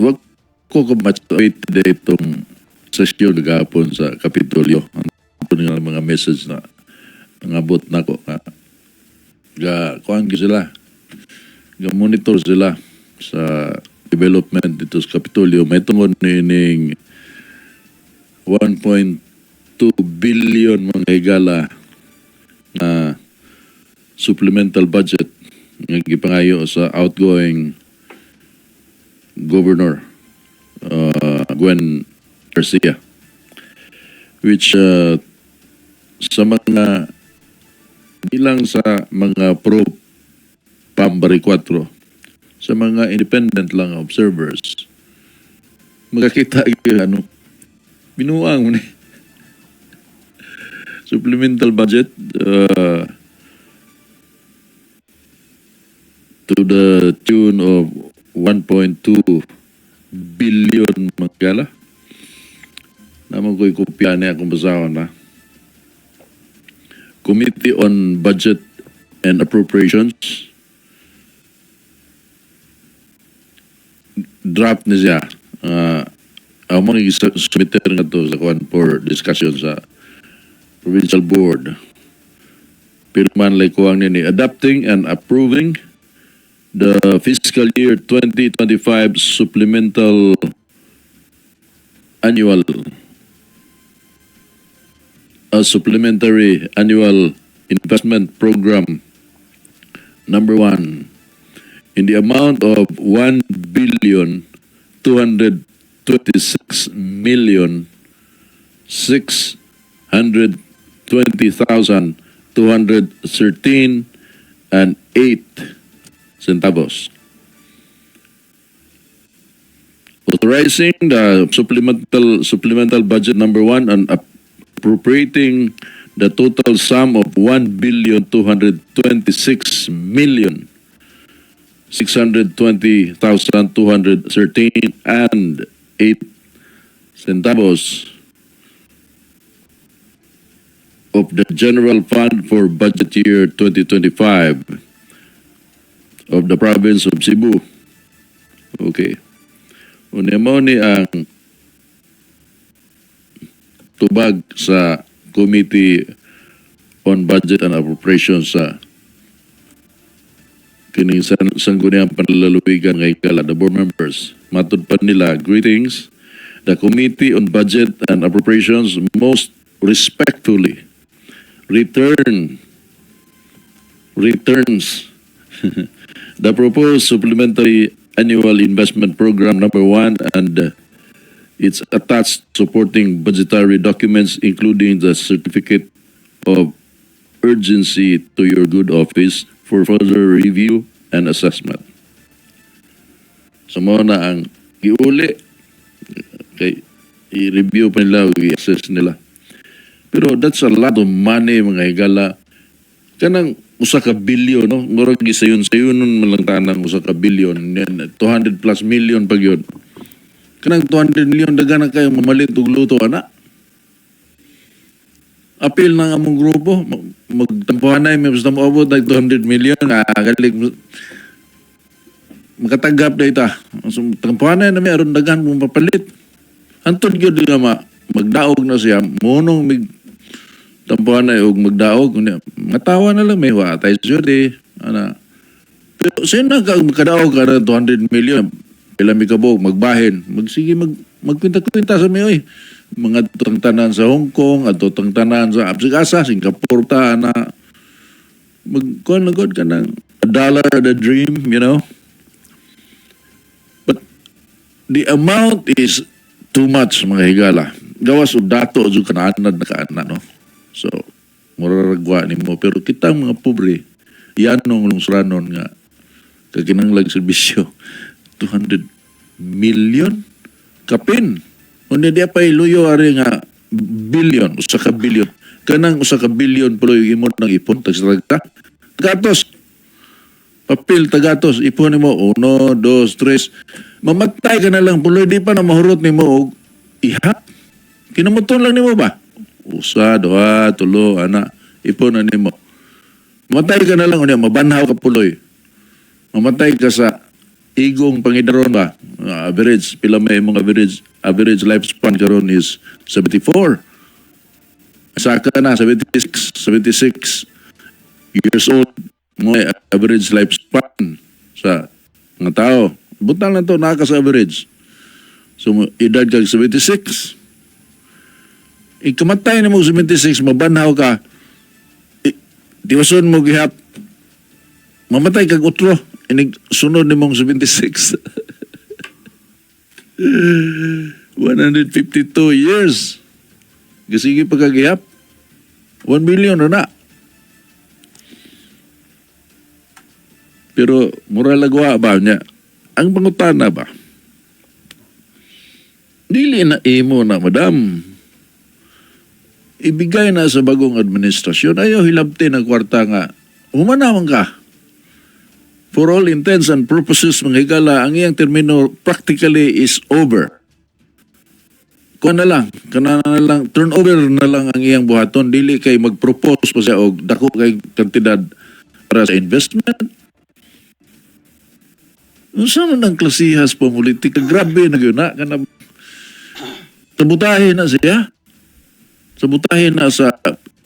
Wa ko ka-much itong sesyon gahapon sa Kapitolyo. Ang nga mga message na nangabot nako nga ga kuan gyud sila, ga monitor sila sa development dito sa Kapitolyo. May tungod niining 1.2 billion, mga higala, na supplemental budget nga gipangayo sa outgoing governor Gwen Garcia, which sa mga bilang sa mga pro Pam Baricuatro, sa mga independent lang observers, makakita gyud ano binuang mo ni supplemental budget to the tune of 1.2 billion, mga higala. Naa man ko'y kopya niya akong basahon na. Committee on Budget and Appropriations draft ni siya. Amo ni submitter nga to sa kuan for discussion sa provincial board. Pero man like kuang nini, adopting and approving the fiscal year 2025 supplemental annual a supplementary annual investment program number 1 in the amount of 1,226,620,213 and 8 centavos. Authorizing the supplemental budget number 1 and appropriating the total sum of 1,226,620,213 and 8 centavos of the general fund for budget year 2025 of the province of Cebu. Okay. Unya mo ni ang tubag sa Committee on Budget and Appropriations sa kining Sangguniang Panlalawigan nga higala, the board members. Matud pa nila, "Greetings, the Committee on Budget and Appropriations most respectfully returns the proposed supplementary annual investment program number 1 and its attached supporting budgetary documents, including the certificate of urgency, to your good office for further review and assessment." So mo na ang giuli kay i-review pa nila, i-assess nila. Pero that's a lot of money, mga higala. Kanang 1 ka bilyon, no? Murag gisayon-sayon nun man lang tanang 1 ka bilyon. Yan, 200 plus million pag yun. Kanang 200 million, daghan na kayo mamalit og luto, ana. Apil ng among grupo, magtampuhanay, may basta moabot nag 200 million, kagalik, makatagap na ita. So, tampuhanay na may aron daghan mong papalit. Antod gyud nga magdaog na siya, munong mig tampuhanay og magdaog, unya, matawa na lang may wa tay swerte, ana. Pero sino ka makadaog ka na 200 million? Pila mi kabuok magbahin, magsige magkwinta-kwinta sa mi oy. Mga tang tanan sa Hong Kong, ato tang tanan sa Asa, Singapore ta na mag kuan na god kanang a dollar the dream. But the amount is too much, mga higala. Gawas og dato jud kanaanad na kaana, no. So mura ra gwa nimo, pero kitang mga pobre yanong lungsuranon nga kakinanglag serbisyo, 200 million kapin. Unya di pa iluyo ari nga billion, 1 ka billion. Kanang 1 ka billion puloy imo nang ipon tagsa tagatos. Papel tagatos ipon nimo uno, dos, tres. Mamatay ka na lang puloy, di pa na mahurot nimo og iha. Kinamuton lang nimo ba? Usa, duha, tulo, ana. Ipon na nimo. Mamatay ka na lang unya mabanhaw ka puloy. Mamatay ka sa Igong pangidaron ba? Average, pila may imong average lifespan karon is 74. Saka na 76, 76 years old mo ay average lifespan sa mga tao. Butang lang to naa ka sa average. So edad kag 76. Ikamatay na mo 76, mabanhaw ka. Tiwason mo gihap. Mamatay kag utro. Inig sunod nimong 76. 152 years. Gasige pa kagihap. 1 million na na. Pero mura lagwa ba niya? Ang pangutana ba? Dili na imo na, madam. Ibigay na sa bagong administrasyon. Ayaw hilabti ng kwarta nga. Humana man ka. For all intents and purposes, mga higala, ang iyang termino practically is over. Kuha na lang, kana na lang, turnover na lang ang iyang buhaton. Dili kay mag-propose pa siya og dako kay kantidad para sa investment. Unsa man ang klasihas politika? Grabe na gyud na. Kana, sabutahe na siya. Sabutahe na sa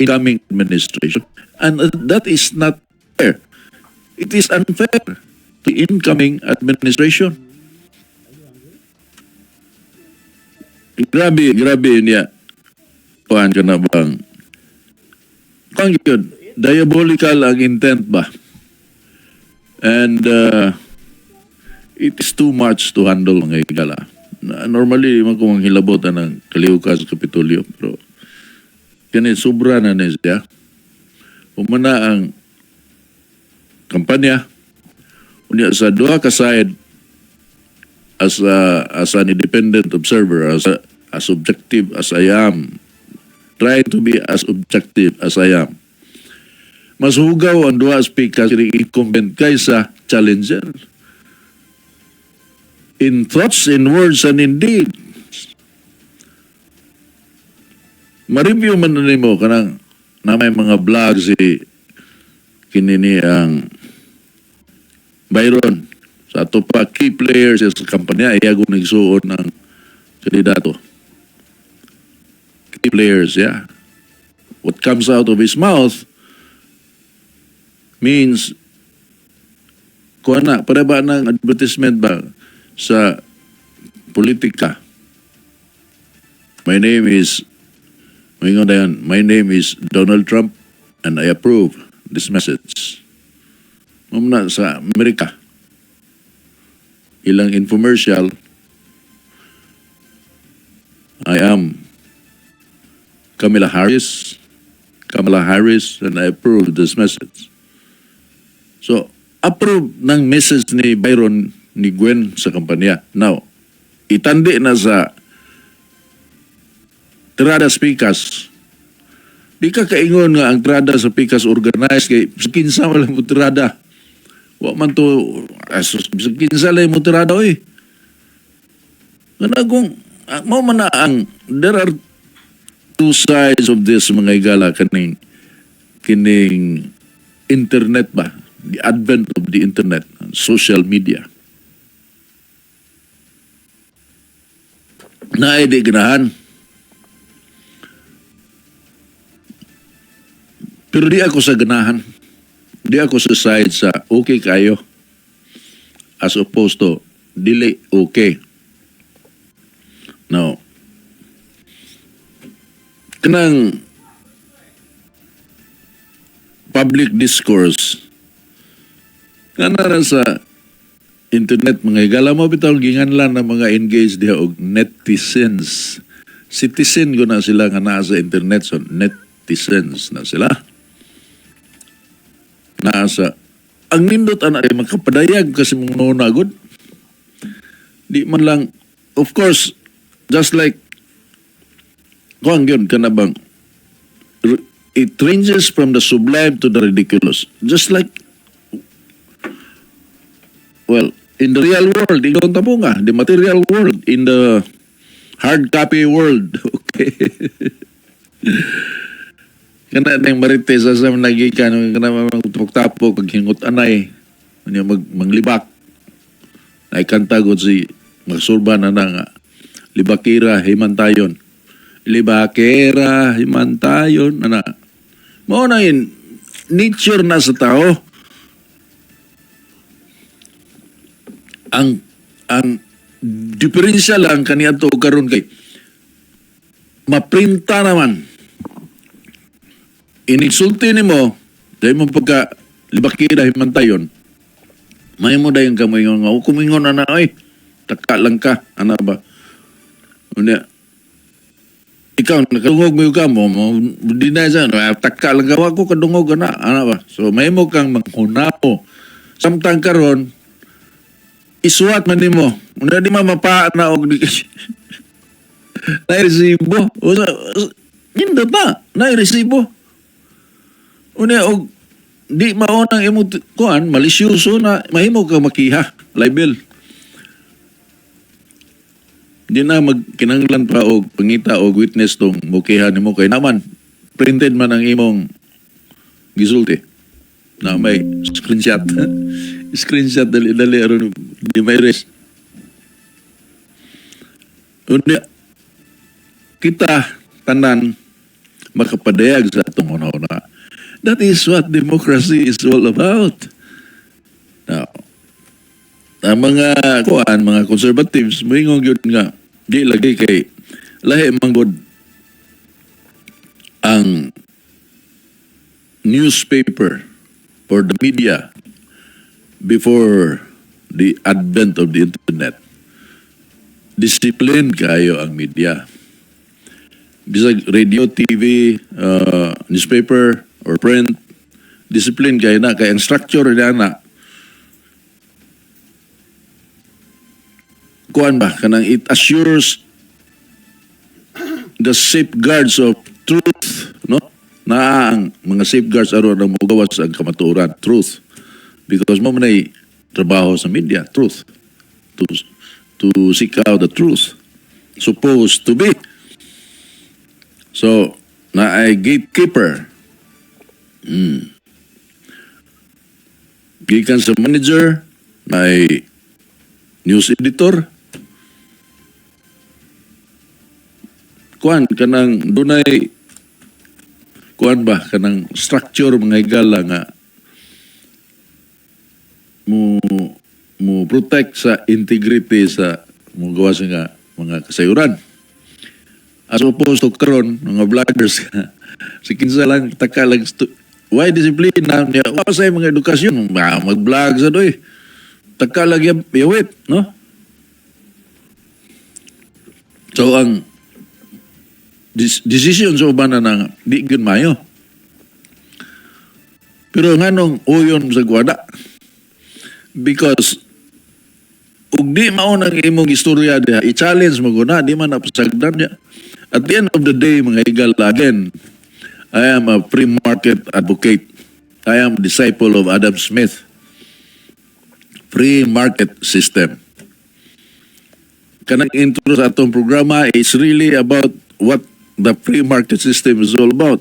incoming administration. And that is not fair. It is unfair to incoming administration. Grabe, grabe niya. Kuhan ka na bang? Kuhan yun, diabolical ang intent ba? And it is too much to handle, mga higala. Normally, man ko hilabot ang kalihukan sa Kapitolyo. Pero kani sobra na ni siya. Humana ang kampanya. Unya sa duha ka side, as an independent observer, as objective as I am, try to be as objective as I am, mas hugaw ang duha speaker kini incumbent kaysa challenger. In thoughts, in words, and in deeds. Ma-review man na nimo kanang na may mga vlog si kini ni ang Byron sa ato pa key players sa kampanya, iya kung nagsuon ng kandidato. Key players, yeah. What comes out of his mouth means kuha na, para ba ng advertisement ba sa politika? My name is, maingon na yan, "My name is Donald Trump and I approve this message." Mao na sa Amerika. Ilang infomercial, "I am Kamala Harris, Kamala Harris, and I approve this message." So, approve ng message ni Byron, ni Gwen sa kampanya. Now, itandi na sa tirada sa pikas. Di ka kaingon nga ang tirada sa pikas organized kay sa kinsa man lang mo tirada. Wa man to asus, sa kinsa lang mo tirada oy. Kana kung mao man na ang there are two sides of this, mga higala, kaning kining internet ba, the advent of the internet, social media, na di ganahan, pero di ako sa ganahan, di ako sa side sa okay kayo as opposed to dili okay. No, kanang public discourse nga nara sa internet, mga higala, mo bitaw ginganlan ng mga engaged diha og netizens. Citizen ko na sila nga naa sa internet, so netizens na sila. Naa sa ang nindot ana kay makapadayag kasi mong nuna gud. Di man lang, of course, just like kuan yun kana bang it ranges from the sublime to the ridiculous. Just like, well, in the real world, ingon ta mo nga, the material world, in the hard copy world, okay. Kana nang marites sa nagikan kana mga tapok-tapok kag hingot anay unya mag manglibak. Naikanta gud si Magsurba na na nga "Libakira himantayon. Libakira himantayon," ana. Mao na yun, nature na sa tao. Ang diferensya lang kaniadto ug karon kay maprinta naman. Inigsulti nimo dahil mo pagka "libakira himantayon," may mo dayon ka moingon nga, "O kumingon ana oy, taka lang ka," ana ba? Unya ikaw nakadungog mo ka mo, mo deny sa, "Ah, taka lang ka, wa ko kadungog ana," ana ba? So may mo kang manghunao. Samtang karon isuwat man nimo. Una di man mapaa na og di nairesibo. Usa nindot na nairesibo. Unya og di mao nang imong kuan malisyoso na, mahimo ka makiha, libel. Di na magkinahanglan pa og pangita og witness tong mukiha nimo kay naman printed man ang imong gisulti na may screenshot, screenshot, dali-dali aron di may risk. Unya kita tanan makapadayag sa atong una. That is what democracy is all about. Now, ang mga kuan, mga conservatives, moingon gyud nga di lagi kay lahi man gud ang newspaper or the media before the advent of the internet. Discipline kayo ang media. Bisag radio, TV, newspaper, or print, discipline kayo na. Kaya ang structure niya na, kuan ba, kanang it assures the safeguards of truth, no? Na ang mga safeguards aron ang mogawas ang kamatuoran, truth. Because mo man ay trabaho sa media, truth. To seek out the truth. Supposed to be. So, na ay gatekeeper. Gikan sa manager, na ay news editor. Kuan kanang dunay kuan ba kanang structure, mga higala, nga mo mo protect sa integrity sa mo gawas nga mga kasayuran. As opposed to karon mga vloggers, si kinsa lang, taka lang. Why discipline na niya? Wa sa mga edukasyon, mag-vlog sa doy, taka lang yawit, no? So ang decision sa uban na nga di gyud mayo, pero nganong uyon sa gwada? Because ug di mao nang imong istorya diha, i-challenge mo guna, di man napasagdan niya. At the end of the day, mga higala, again, I am a free market advocate. I am a disciple of Adam Smith. Free market system. Kanang intro sa atong programa is really about what the free market system is all about.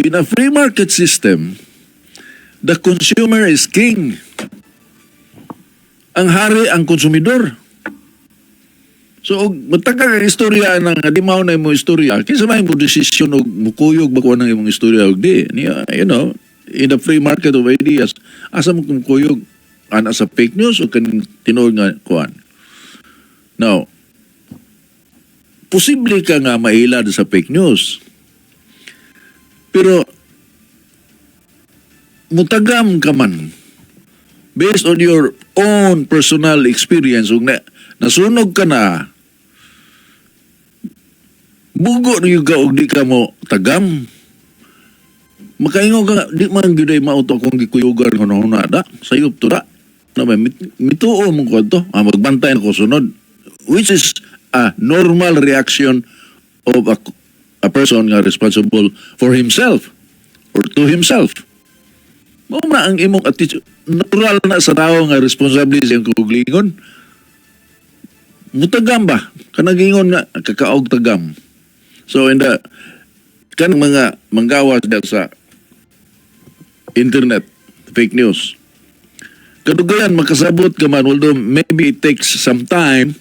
In a free market system, the consumer is king. Ang hari ang konsumidor. So, og mataka ang istorya ng di mao na imong istorya, kinsa may mo desisyon og mukuyog ba ko ng imong istorya og di? Niya, in the free market of ideas, asa mo kumukuyog? Ana sa fake news o kaning tinuod nga kuan? Now, posible ka nga mailad sa fake news. Pero, mutagam ka man based on your own personal experience, ug na, nasunog ka na, bugo na ka og di ka mo tagam. Makaingon ka nga, "Di man gyud ay mao to akong gikuyugan nga na da sayop to da na may mituo mo ko to, ah, magbantay na ko sunod," which is a normal reaction of a person nga responsible for himself or to himself. Mao na ang imong attitude. Natural na sa tao nga responsable sa iyang kaugalingon. Mutagam ba? Kanang ingon nga kakaog tagam. So in the kanang mga manggawas diya sa internet, fake news. Kadugayan makasabot ka man, although maybe it takes some time,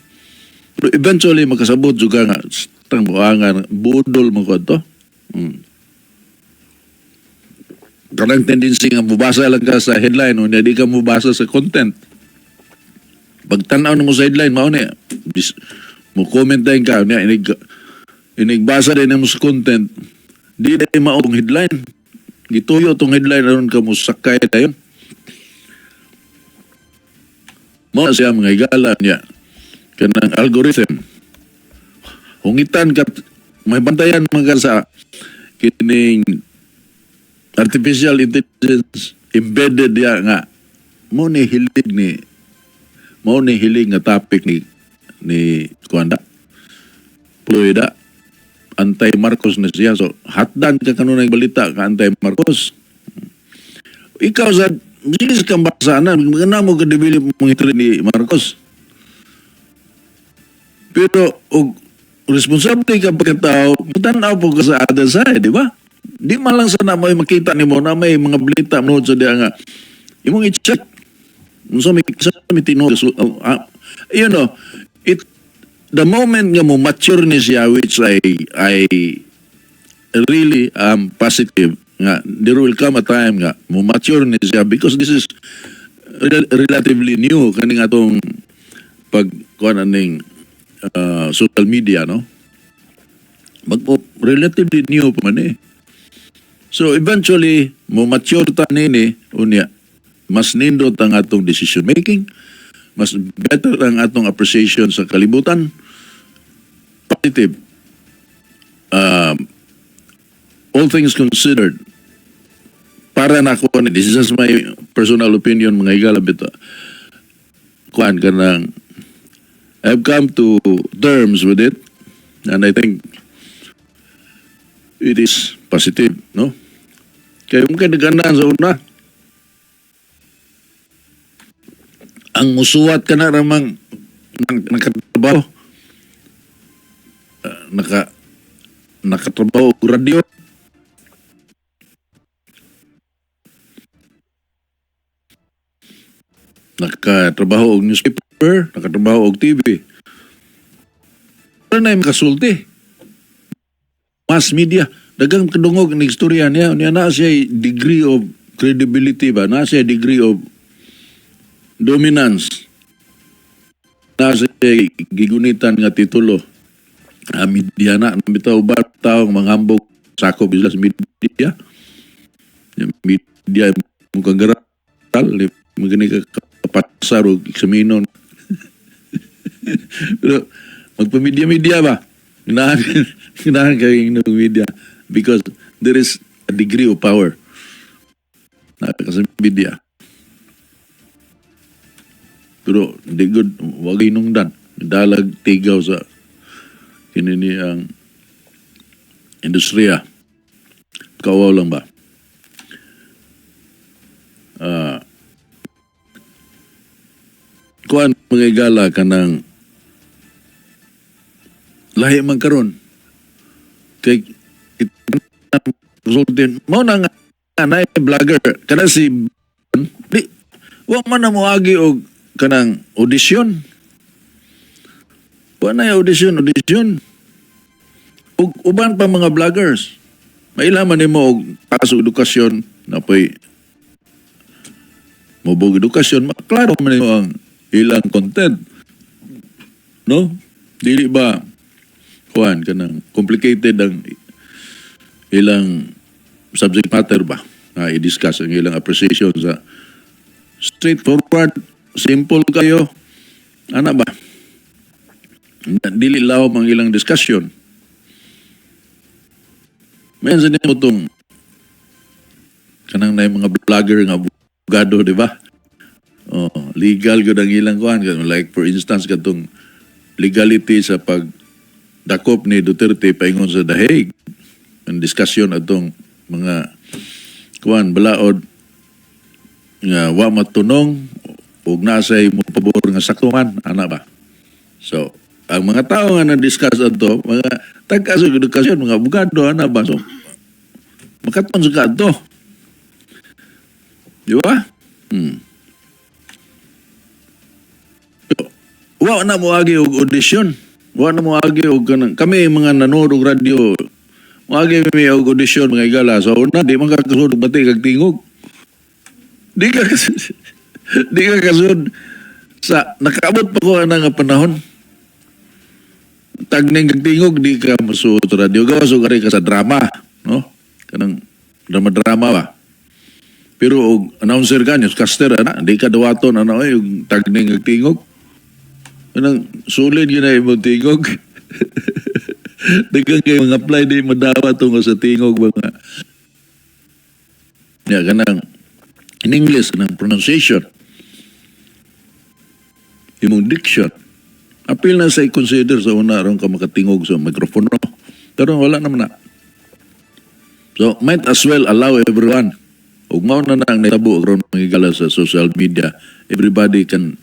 pero eventually makasabot juga nga tang buangan budol mo ko to. Kanang tendency nga mubasa lang ka sa headline o di ka mubasa sa content. Pag tan-aw mo sa headline, mao ni mo comment din ka niya, inig inigbasa din mo sa content, di din mao tong headline. Gituyo tong headline aron ka mo sakay dayon. Mao siya, mga higala niya. Kanang algorithm. Hungitan ka, may bantayan man ka sa kining artificial intelligence embedded diya nga mo ni hilig nga topic ni kuanda Floida, anti-Marcos na siya. So hatdan ka kanunay balita ka anti-Marcos, ikaw sa sige kang basa na na mo ka-develop mga history ni Marcos, pero og responsable ka pagkatao, mutan-aw po ka sa other side, di ba? Di man lang sana may makita nimo na may mga balita mo sa diya nga imong i-check unsa may sa may tinuod. So, it the moment nga mo mature ni siya, which I really am positive nga there will come a time nga mo mature ni siya, because this is relatively new kaning atong pag kuan aning social media, no? Mag relatively new pa man eh. So eventually mo mature ta nini, unya mas nindot ang atong decision making, mas better ang atong appreciation sa kalibutan, positive. All things considered, para na ako, this is just my personal opinion, mga higala bito, kuan ka ng I've come to terms with it and I think it is positive, no? Kaya kung nagandaan sa una, ang musuwat ka na ramang nakatrabaho, nakatrabaho og radyo, nakatrabaho og newspaper, nakatrabaho og TV. Wala na yung makasulti. Mass media. Dagang kadungog ng istorya niya. Niya na siya degree of credibility ba? Na siya degree of dominance. Na siya gigunitan nga titulo. Ah, media na. Bitaw ba taong manghambog sakop sila sa media? Yung media mo kagaral. Magani ka kapasar o eksaminon. Pero magpa-media-media ba? Ganahan, ganahan kayo ng media because there is a degree of power na sa media. Pero di good, wag hinungdan. Dalag tigaw sa kinini ang industriya. Kawaw lang ba? Ah, kuan, mga igala, kanang lahi man karon kay resultin mo na nga naay vlogger kana si di wa man na moagi og kanang audition, wa na audition audition ug uban pa mga vloggers, maila man nimo og taas og edukasyon na poy mobog edukasyon, maklaro man nimo ang ilang content, no? Dili ba kuan kanang complicated ang ilang subject matter ba na i-discuss ang ilang appreciation sa straightforward, simple kayo ana ba, dili lawom ang ilang discussion. May sa nimo tong kanang na mga vlogger nga abogado, di ba? Oh, legal gud ang ilang kuan, like for instance katong legality sa pag dakop ni Duterte paingon sa The Hague, ang discussion atong mga kuan balaod nga wa matunong ug nasay mo pabor nga sakto man ana ba. So ang mga tao nga na-discuss adto mga tag-as og edukasyon, mga abogado ana ba, so makaton sa kadto, di ba? Wa na mo agi og audition. Wa na mo agi og kanang kami mga nanood og radyo. Moagi mi og audition, mga higala. So una, di man ka kasud og bati kag tingog. Di ka kasud sa nakaabot pa ko ana nga panahon. Tagning kag tingog, di ka masuot sa radyo. Gawas og ari ka sa drama, no? Kanang drama-drama ba. Pero og announcer ka, newscaster, ana, di ka dawaton ano ay og tagning kag tingog. Kanang solid gyud na imong tingog. Daghang kay mga apply, di madawat tungkol sa tingog mga. Ya, kanang in English, kanang pronunciation. Imong diction. Apil na sa i-consider sa una aron ka makatingog sa mikropono. Pero wala naman na. So, might as well allow everyone. Ug mao na ang nahitabo karon, mga higala, sa social media. Everybody can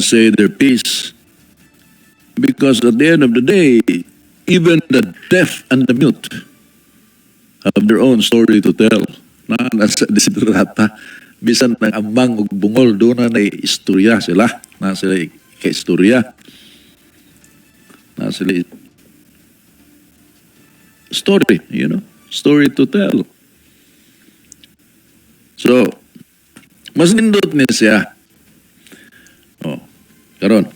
say their piece. Because at the end of the day, even the deaf and the mute have their own story to tell. Na nasa desiderata. Bisan ng amang ug bungol, doon na istorya sila. Na sila kay istorya. Na sila story to tell. So, mas nindot ni siya. Oh, karon.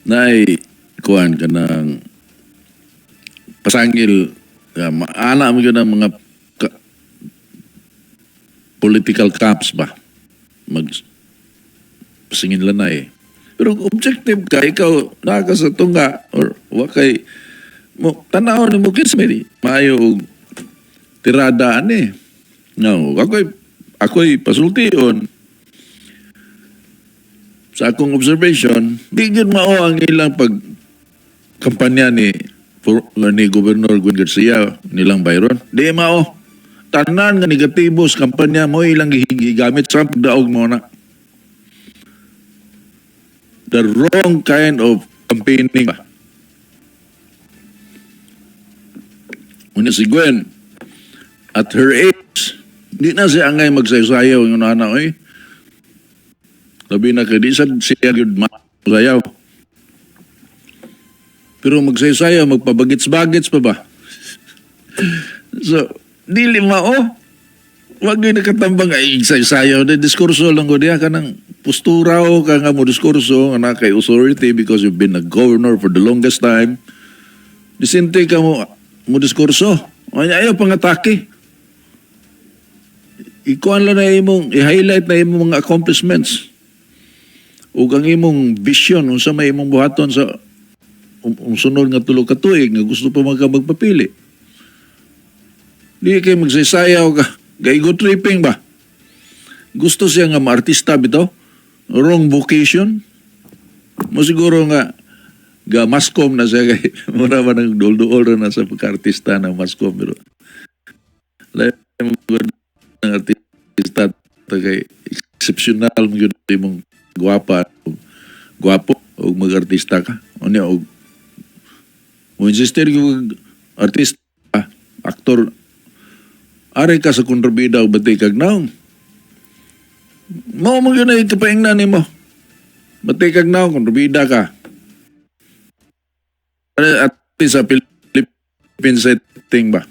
Nay kuan ka ng pasangil, maana mo yun ang mga political camps ba, mag pasingin lang na eh, pero kung objective ka, ikaw naa ka sa tunga or wa kay mo tanaw ni mo kinsa may maayo og tirada ani. No, ako'y pasultion sa akong observation, di gyud mao ang ilang pag kampanya ni Governor Gwen Garcia, nilang Byron. Di mao. Tanan nga negatibo sa kampanya mo ilang gigamit sa pagdaog mo na. The wrong kind of campaigning ba. Una si Gwen, at her age, di na siya angay magsayaw yung anak eh. Labi na kay di sad siya gyud masayaw. Pero magsayaw, magpabagits-bagits pa ba? So, dili mao. Wag gyud nakatambang ay sayaw de diskurso lang ko diya kanang postura o ka nga mo diskurso nga naa kay authority because you've been a governor for the longest time. Disente ka mo mo diskurso. Ay, ayaw pangatake. Ikuan lang na imong i-highlight na imong mga accomplishments ug ang imong vision unsa may imong buhaton sa sunod nga 3 ka tuig nga gusto pa man ka magpapili. Di kay magsayaw ka, ego tripping ba? Gusto siya nga maartista bitaw. Wrong vocation. Mo siguro nga ga masscom na siya kay mura ba nang duol-duol ra na sa pagka-artista ng masscom, pero lain mo gud ng artista ta kay exceptional mo gyud imong gwapa, gwapo og mag-artista ka. Unya og mo insistir gyud artista, aktor, ari ka sa kontrabida og bati kag naong. Mao mo gyud na ikapaingnan nimo. Bati kag naong, kontrabida ka. At sa Philippine setting ba?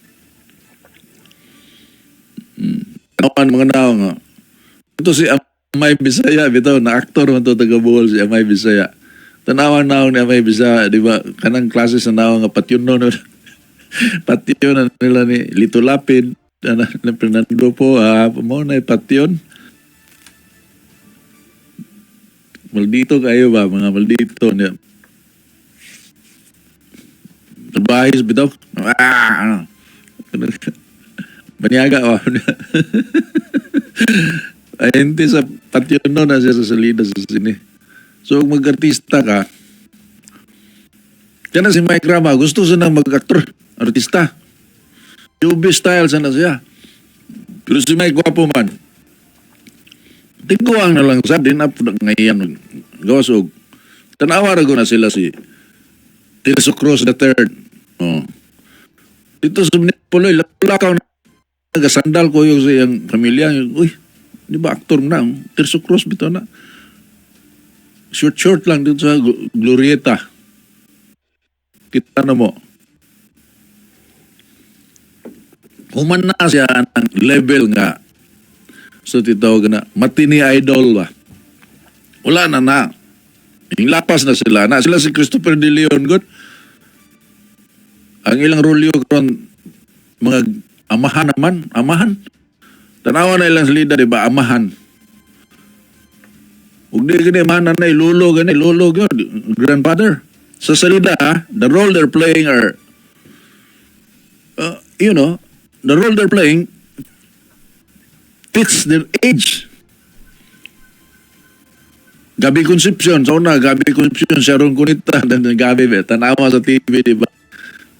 Ano mga naong, ah. Ito si Amay Bisaya, bitaw na aktor man to, taga Bohol si Amay Bisaya. Tanawan naong ni Amay Bisaya, di ba? Kanang klase sa naong nga patyon no. Patyon na nila ni Lito Lapid, ana ni Fernando po, ah, mo na patyon. Maldito kayo ba, mga maldito niya. Trabaho bitaw. Ah, ano. Banyaga ba? Ay, hindi sa patyon no na siya sa salida sa sine. So, kung mag-artista ka, kana si Mike Rama, gusto siya nang mag-aktor, artista. Showbiz style sana siya. Pero si Mike, gwapo man. Tiguang na lang sa din up ngayon. Gawas og tanawa ra na sila si Tirso Cruz the third. Oh. Dito sa Puloy, lakaw, nagasandal ko yung sa iyang pamilya. Uy, Di ba aktor na, Tirso Cruz bitaw na. Short short lang dito sa Glorieta. Kita na mo. Human na siya ang level nga so titawag na matinee idol ba. Wala na na. Yung lapas na sila. Na sila si Christopher De Leon good. Ang ilang rolyo karon mga amahan naman, amahan. Tanawa na ilang salida, di ba? Amahan. Ug di gani amahan na lolo gani, lolo gyud, grandfather. Sa salida, the role they're playing are the role they're playing fits their age. Gabby Concepcion, sa una, Gabby Concepcion, Sharon Cuneta, dan Gabby, be, tanawa sa TV, di ba?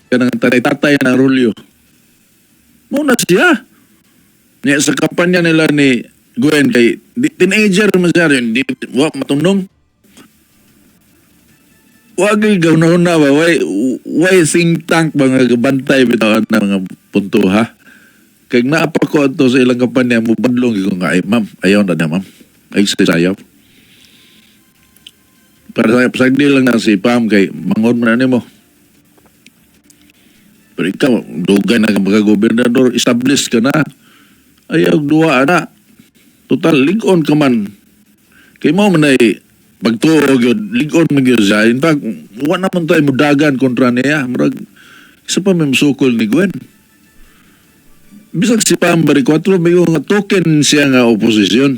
Kanang tatay-tatay ng rolyo. Muna siya. Niya, sa kampanya nila ni Gwen, kay di, teenager man siya rin, di, wa matunong. Wag gawin na ba? Why think tank ba nga bantay bitaw na mga punto ha? Kay naapa ko ato sa ilang kampanya, mo badlong ko nga, "Ay, ma'am, ayaw na na, ma'am. Ay, sayaw." Para sa sagdi lang na si Pam kay mangon man na nimo. Pero ikaw, dugay na ka magka-gobernador, establish ka na. Ayaw, duwa na. Total, lig-on ka man. Kay mo man ay pagtuo gyud, lig-on man gyud siya. In fact, wa naman tayo mudagan kontra niya. Murag, isa pa may musukol ni Gwen. Bisag si Pam Baricuatro, may nga token siya nga oposisyon.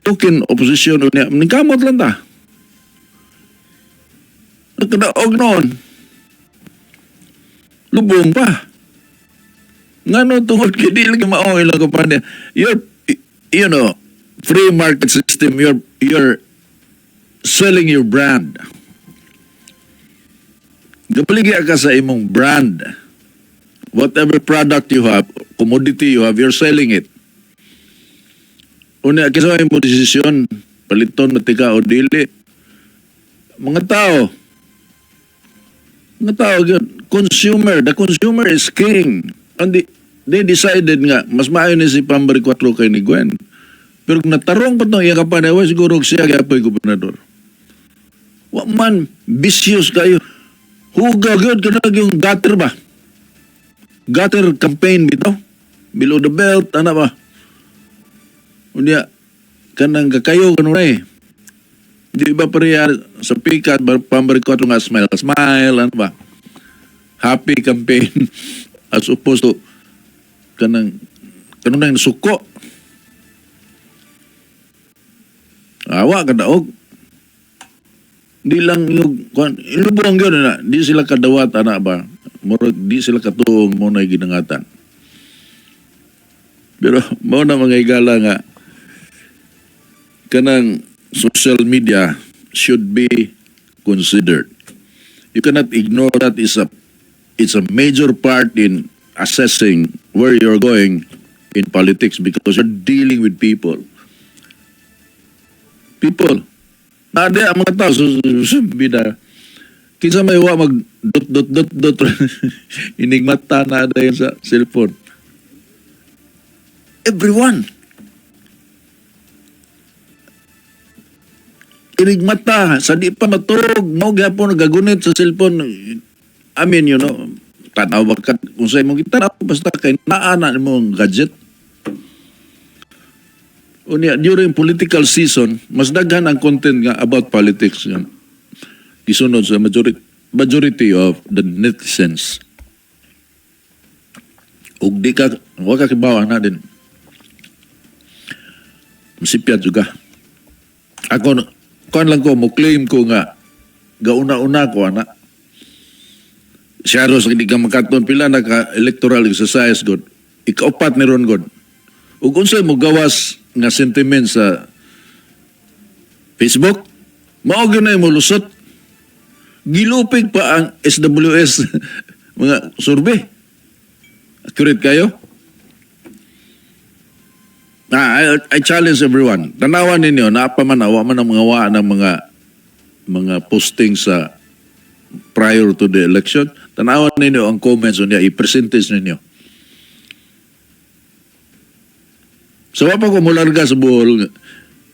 Token opposition niya. Ningkamot lang ta. Nagkadaog noon. Lubong pa. Ngano tungod kay di lagi mao ilang kampanya. You're free market system, you're selling your brand. Gapaligya ka sa imong brand. Whatever product you have, commodity you have, you're selling it. Unya, kinsa mo desisyon, paliton na tika o dili. Mga tao, mga tao, gyud, consumer, the consumer is king. And they decided nga, mas maayo ni si Pam Baricuatro kay ni Gwen. Pero kung natarong pa itong iya kampanya, well, siguro siya gyapoy gobernador. Wa man, vicious kayo. Huga gyud kanang yung gutter ba? Gutter campaign bitaw. Below the belt, ana ba? Unya, kanang kakayo kanunay. Di ba pareha sa pikat, Pam Baricuatro nga smile, smile, ano ba? Happy campaign as opposed to kanang kanunay suko. Awa kadaog. Di lang yung kuan ilubong gyud na di sila kadawat ana ba. Murag di sila katuong mo na ginangatan. Pero mao na mga higala nga kanang social media should be considered. You cannot ignore that is a it's a major part in assessing where you're going in politics because you're dealing with people. People. Nade ang mga tao so, bida. Kinsa may wa mag dot dot dot dot inigmata na dayon sa cellphone. Everyone. Inigmata sa di pa matulog mo gyapon nagagunit sa cellphone. I mean, tanaw ba ka kung sa imong gitanaw basta kay naa na imong gadget. Unya, during political season, mas daghan ang content nga about politics nga gisunod sa majority of the netizens. Ug di ka, wa ka kibaw na din. Masipyat juga. Ako, kuan lang ko, mo claim ko nga, gauna-una ko, ana. Siya ros, hindi ka makaton pila naka electoral exercise, god. Ikaupat ni ron, god. Ug unsay mo gawas nga sentiment sa Facebook, mao gyud na mo lusot. Gilupig pa ang SWS mga survey. Accurate kayo? Ah, I challenge everyone. Tanawan ninyo, naa pa man, wa man ang mga wa ng mga posting sa prior to the election. Tanawan ninyo ang comments niya, i-percentage ninyo. So, wa pa ko mularga sa Bohol,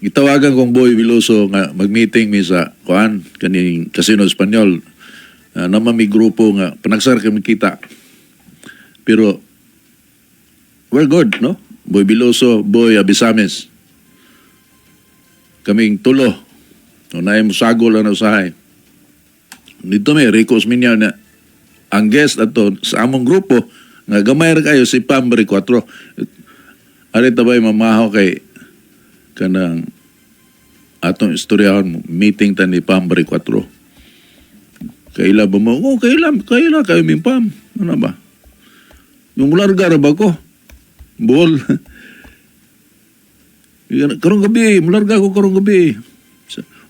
gitawagan kong Boy Veloso nga mag-meeting mi sa kuan kaning Casino Espanyol. Naman mi grupo nga panagsar kami kita. Pero we're good, no? Boy Veloso, Boy Abisames. Kaming tulo. No, naay musagol lang na usahay. Dito may Rico Osmeña na ang guest ato sa among grupo nga gamay ra kayo si Pam Baricuatro. Ari tabay mamaho kay kanang atong istoryahon, meeting ta ni Pam Baricuatro. Kaila ba mo? Oh, kaila, kaila kayo min Pam. Ano ba? Yung mularga ra ba ko? Bohol. Karong gabi, mularga ko karong gabi.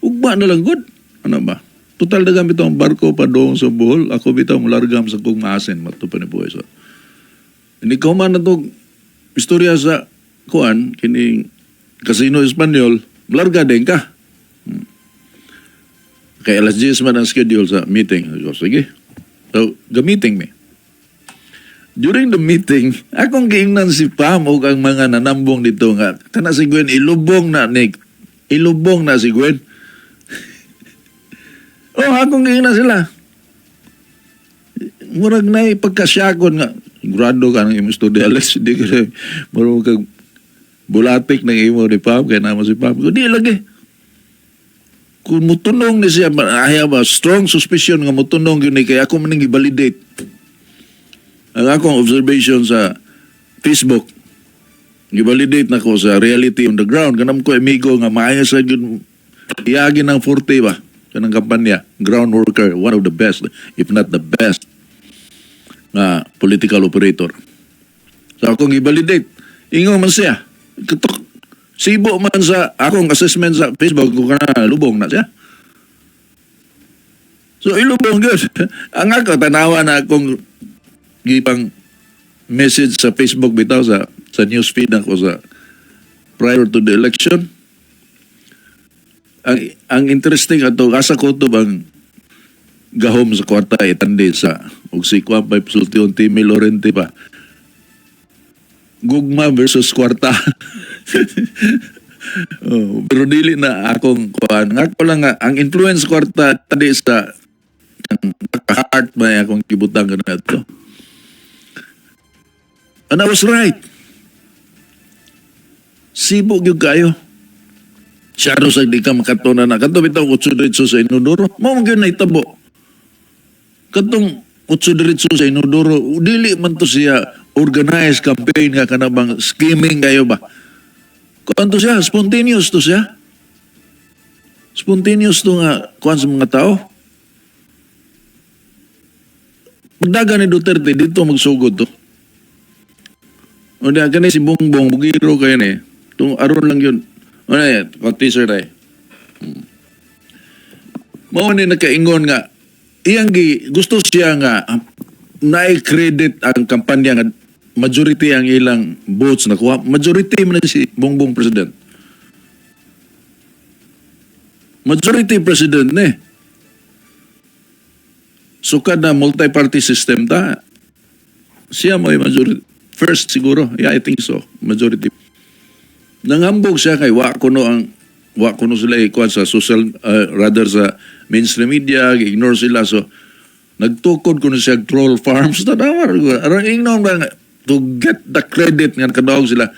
Ugma na lang gud. Ano ba? Total na gamit ang barko pa doon sa Bohol. Ako bitaw mularga sa kong maasin. Mato pa ni Boy. So, hindi ko man na to istorya sa kuan, kining Casino Espanyol, mularga din ka. Kaya alas 10 man ang schedule sa meeting. So, sige. So, ga-meeting mi. During the meeting, akong giingnan si Pam og ang mga nanambong dito nga kana si Gwen ilubong na ni ilubong na si Gwen. Oh, akong giingnan sila. Murag na pagkasyakon nga sigurado ka ng imong studio Alex, di ka murag kag bulatik ng imo ni Pam kay namo si Pam. Di lagi. Kung mutunong ni siya, I have a strong suspicion nga mutunong yun ni kay ako man i-validate ang akong observation sa Facebook. Gi-validate na ko sa reality on the ground. Kanam ko amigo nga maayo sa gyud iyagi ng 40 ba kanang kampanya, ground worker, one of the best, if not the best nga political operator. So akong i-validate, ingon man siya katok sibo man sa akong assessment sa Facebook ko kana lubong na siya. So ilubong gyud. Ang ako tanawa na akong gipang message sa Facebook bitaw sa newsfeed ako sa prior to the election. Ang interesting ato asa ko to bang gahom sa kwarta itandi sa og si Kwan pa sultion Timmy Lorente pa. Gugma versus kwarta. Oh, pero dili na akong kuan. Nga ko lang nga ang influence kwarta tadi sa ang heart ba akong gibutang kana to. And I was right. Sibo gyud kayo. Siya sa di ka makatuna na. Kato bitaw kutso diretso sa inodoro. Mao man gyud nahitabo. Katong kutso diretso sa inodoro, dili man to siya organized campaign nga kanabang scheming kayo ba. Kuan to siya, spontaneous to siya. Spontaneous to nga kuan sa mga tao. Pagdagan ni Duterte, dito magsugod to. O di, kani si Bongbong, bugiro kayo ni. Tung aron lang yun. O na, teaser tayo. Mao ni nakaingon nga, iyang gi, gusto siya nga, na-credit ang kampanya nga majority ang ilang votes nakuha. Majority man na si Bongbong president. Majority president ni. Sukad na multi-party system ta, siya mo majority. First siguro. Yeah, I think so. Majority. Nangambog siya kay wa kuno sila ikuan sa social, rather sa mainstream media, ignore sila, so nagtukod kuno siya troll farms, tanawa aron ingnon ba nga, to get the credit nga kadawag sila,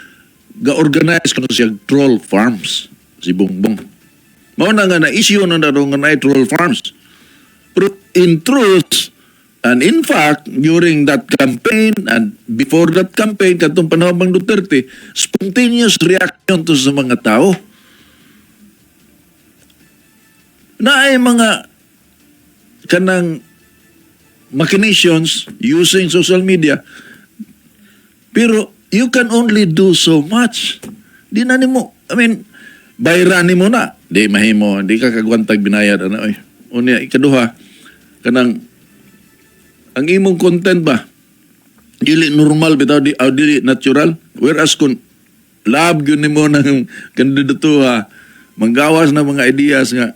ga-organize kuno siya troll farms si Bongbong. Mao na nga na issue na na nga naay troll farms, pero in truth and in fact, during that campaign and before that campaign, katong panahon bang Duterte, spontaneous reaction to sa mga tao. Na ay mga kanang machinations using social media, pero you can only do so much. Di na nimo, I mean, bayran nimo na. Di mahimo, di ka kagwantag binayad ana oy. Unya ikaduha, kanang ang imong content ba dili normal bitaw, di dili natural, whereas kung love gyud nimo ng kandidato ha, manggawas na mga ideas nga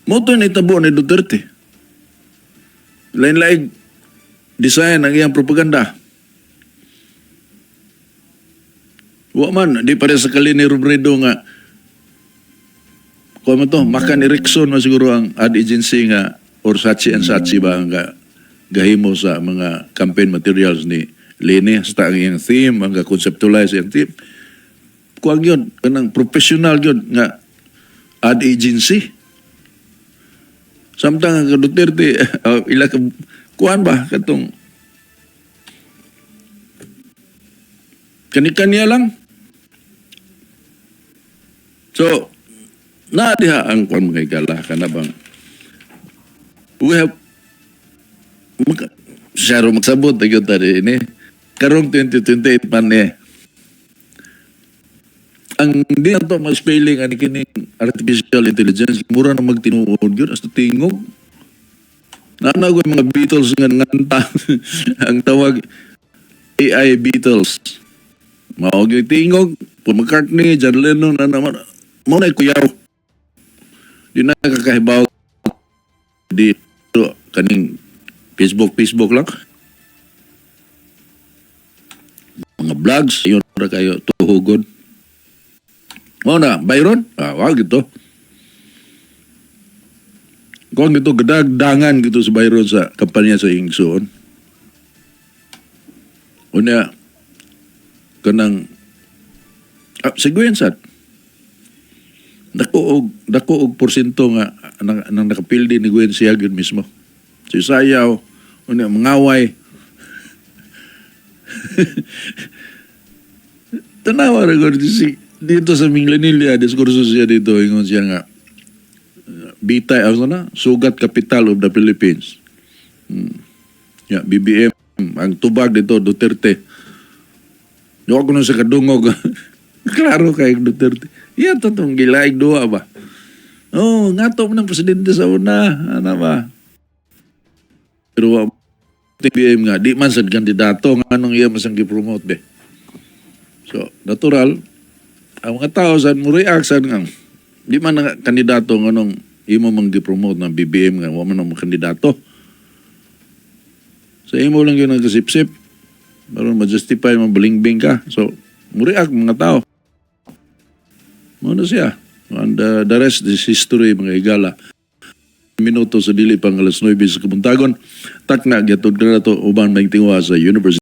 mo to nitabo ni Duterte. Lain-lain design ang iyang propaganda. Wa man, di pare sa kali ni Robredo nga kuha mo to, McCann Erickson man siguro ang ad agency nga or Saatchi and Saatchi ba ang gahimo sa mga campaign materials ni Leni, hasta ang iyang theme, ang ga-conceptualize iyang theme. Kuha yun, kanang professional yun nga ad agency. Samtang ang Duterte, ila ka, kuan ba, katong kani-kaniya lang. So, na diha ang kuan, mga higala, kana bang we have siya ro magsabot gyud ta ini karong 2028 man eh. Ang di na to ma-spelling ani kining artificial intelligence, mura na magtinuod gyud, hasta tingog na na mga Beatles nga nganta. Ang tawag AI Beatles, mao gyud tingog. Paul McCartney, John Lennon na naman mao na kuyaw. Di na kakahibaw di kaning Facebook, Facebook lang, mga vlogs yun ra kayo tuhugon. Mao na Byron, ah, wag gito kung gito gadagdangan gito sa Byron sa kampanya sa Ingsoon. Unya kanang si Gwen sad dako og porsyento nga nang nakapildi ni Gwen, siya gyud mismo. Si Sayaw, unya mangaway. Tanawa ra gud si dito sa Minglanilla, diskurso siya dito, ingon siya nga bitay ano na sugat capital of the Philippines. Ya, BBM ang tubag dito, Duterte. Yo ako nun sa kadungog. Klaro kay Duterte. Iya to tong gilaig duha ba. Oh, ngato man ang presidente sa una, ana ba? Pero wa BBM nga di man sad kandidato, nganong iya man sang gi-promote be. So, natural ang mga tao sad mo react sad nga di man na kandidato, nganong imo mang gi-promote ng BBM nga wa man ang kandidato. Sa imo lang yun ang kasipsip. Pero ma-justify mo balingbing ka. So, mo react mga tao. Mao na siya. And the rest is history, mga higala. Minuto sa dili pang alas 9 sa kabuntagon. Takna gyatod na to uban may tinguha sa University